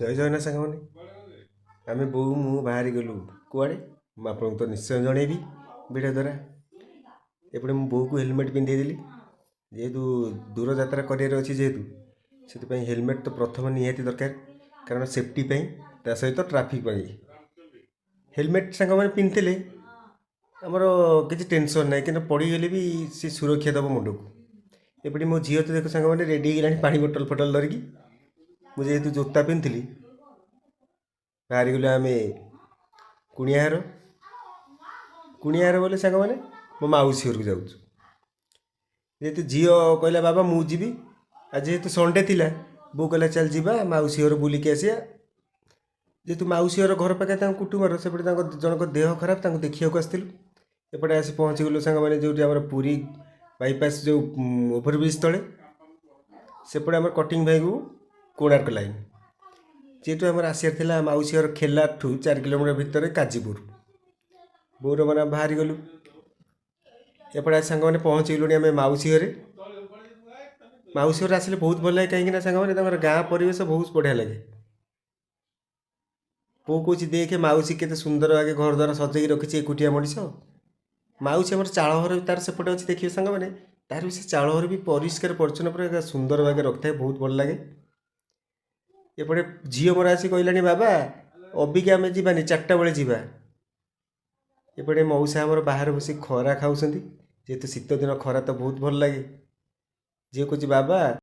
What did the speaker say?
ଜୟ ଜଗନ୍ନାଥ ସାଙ୍ଗମାନେ। ଆମେ ବୋଉ ମୁଁ ବାହାରି ଗଲୁ କୁଆଡ଼େ, ମୁଁ ଆପଣଙ୍କୁ ତ ନିଶ୍ଚୟ ଜଣେଇବି ଭିଡ଼ିଓ ଦ୍ୱାରା। ଏପଟେ ମୁଁ ବୋଉକୁ ହେଲମେଟ୍ ପିନ୍ଧେଇ ଦେଲି, ଯେହେତୁ ଦୂର ଯାତ୍ରା କରିବାର ଅଛି ଯେହେତୁ, ସେଥିପାଇଁ ହେଲମେଟ୍ ତ ପ୍ରଥମେ ନିହାତି ଦରକାର, କାରଣ ସେଫ୍ଟି ପାଇଁ, ତା ସହିତ ଟ୍ରାଫିକ୍ ପାଇଁ। ହେଲମେଟ୍ ସାଙ୍ଗମାନେ ପିନ୍ଧିଥିଲେ ଆମର କିଛି ଟେନସନ୍ ନାହିଁ, କିନ୍ତୁ ପଡ଼ିଗଲେ ବି ସେ ସୁରକ୍ଷା ଦେବ ମୁଣ୍ଡକୁ। ଏପଟେ ମୋ ଝିଅ ତ ଦେଖ ସାଙ୍ଗମାନେ, ରେଡ଼ି ହେଇଗଲାଣି ପାଣି ବୋଟଲ ଫଟଲ ଧରିକି। ମୁଁ ଯେହେତୁ ଜୋତା ପିନ୍ଧିଥିଲି, ବାହାରିଗଲୁ ଆମେ କୁଣିଆଘର। କୁଣିଆଘର ବୋଲେ ସାଙ୍ଗମାନେ, ମୋ ମାଉସୀ ଘରକୁ ଯାଉଛୁ। ଯେହେତୁ ଝିଅ କହିଲା, "ବାବା, ମୁଁ ଯିବି।" ଆଉ ଯେହେତୁ ସଣ୍ଡେ ଥିଲା, ବୋଉ କହିଲା, "ଚାଲ ଯିବା, ମାଉସୀ ଘର ବୁଲିକି ଆସିବା।" ଯେହେତୁ ମାଉସୀ ଘର ଘର ପାଖରେ ତାଙ୍କ କୁଟୁମ୍ବର, ସେପଟେ ତାଙ୍କ ଜଣଙ୍କ ଦେହ ଖରାପ, ତାଙ୍କୁ ଦେଖିବାକୁ ଆସିଥିଲୁ। ଏପଟେ ଆସି ପହଞ୍ଚିଗଲୁ ସାଙ୍ଗମାନେ, ଯେଉଁଠି ଆମର ପୁରୀ ବାଇପାସ୍, ଯେଉଁ ଓଭରବ୍ରିଜ୍ ତଳେ, ସେପଟେ ଆମର କଟିଂ ଭାଇକୁ କୋଣାର୍କ ଲାଇନ୍। ଯେହେତୁ ଆମର ଆସିବାର ଥିଲା ମାଉସୀ ଘର ଖେଲାଠୁ 4 କିଲୋମିଟର ଭିତରେ କାଜିପୁର। ବୋଉର ମାନେ ବାହାରି ଗଲୁ। ଏପଟେ ଆସି ସାଙ୍ଗମାନେ ପହଞ୍ଚିଗଲୁଣି ଆମେ ମାଉସୀ ଘରେ। ମାଉସୀ ଘରେ ଆସିଲେ ବହୁତ ଭଲ ଲାଗେ, କାହିଁକି ନା ସାଙ୍ଗମାନେ, ତାଙ୍କର ଗାଁ ପରିବେଶ ବହୁତ ବଢ଼ିଆ ଲାଗେ। ବୋଉ କହୁଛି, "ଦେଖେ, ମାଉସୀ କେତେ ସୁନ୍ଦର ଆଗେ ଘର ଦ୍ୱାର ସଜେଇକି ରଖିଛି, ଏକୁଟିଆ ମଣିଷ।" ମାଉସୀ ଆମର ଚାଳ ଘର ବି ତାର ସେପଟେ ଅଛି, ଦେଖିବେ ସାଙ୍ଗମାନେ। ତାର ବି ସେ ଚାଳ ଘର ବି ପରିଷ୍କାର ପରିଚ୍ଛନ୍ନ, ପୁରା ସୁନ୍ଦର ଭାବେ ରଖିଥାଏ, ବହୁତ ଭଲ ଲାଗେ। ଏପଟେ ଝିଅ ମୋର ଆସି କହିଲାଣି, "ବାବା, ଅବିକା ଆମେ ଯିବାନି, 4ଟା ବେଳେ ଯିବା।" ଏପଟେ ମଉସା ଆମର ବାହାରେ ବସି ଖରା ଖାଉଛନ୍ତି, ଯେହେତୁ ଶୀତ ଦିନ, ଖରା ତ ବହୁତ ଭଲ ଲାଗେ। ଝିଅ କହୁଛି, "ବାବା